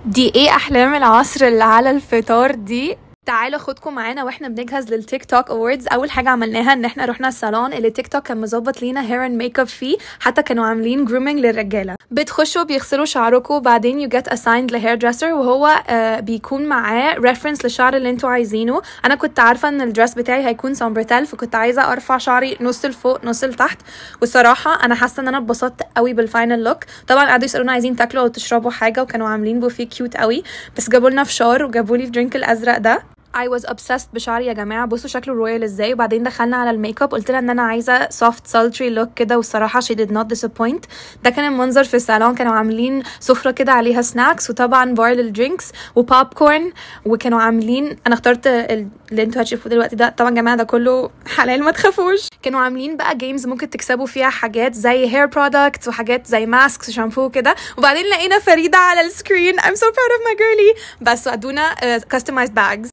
دي ايه احلام العصر اللي على الفطار دي؟ تعالوا خدكم معانا واحنا بنجهز لل TikTok Awards. اول حاجة عملناها ان احنا رحنا الصالون اللي تيك توك كان مظبط لينا hair and makeup فيه، حتى كانوا عاملين grooming للرجاله. بتخشوا بيغسلوا شعركم، بعدين you get assigned ل hairdresser، وهو بيكون معاه reference للشعر اللي انتوا عايزينه. انا كنت عارفه ان ال dress بتاعي هيكون sans bretelles، فكنت عايزه ارفع شعري نص لفوق نص لتحت، والصراحة انا حاسه ان انا اتبسطت قوي بال final look. طبعا قعدوا يسالونا عايزين تاكلوا او تشربوا حاجه، وكانوا عاملين بوفيه cute قوي، بس جابوا لنا فشار وجابوا لي ال drink الازرق ده. I was obsessed بشعري يا جماعة، بصوا شكله royal ازاي. وبعدين دخلنا على الميك اب، قلت لها ان انا عايزه soft sultry look كده، والصراحة she did not disappoint. ده كان المنظر في الصالون، كانوا عاملين سفره كده عليها snacks، وطبعا بار لل drinks و popcorn، وكانوا عاملين، انا اخترت اللي انتوا هتشوفوه دلوقتي ده. طبعا يا جماعة ده كله حلال ما تخافوش. كانوا عاملين بقى games ممكن تكسبوا فيها حاجات زي hair products وحاجات زي masks وشامبو كده. وبعدين لقينا فريدة على ال screen، I'm so proud of my girlie. بس ادونا customized bags.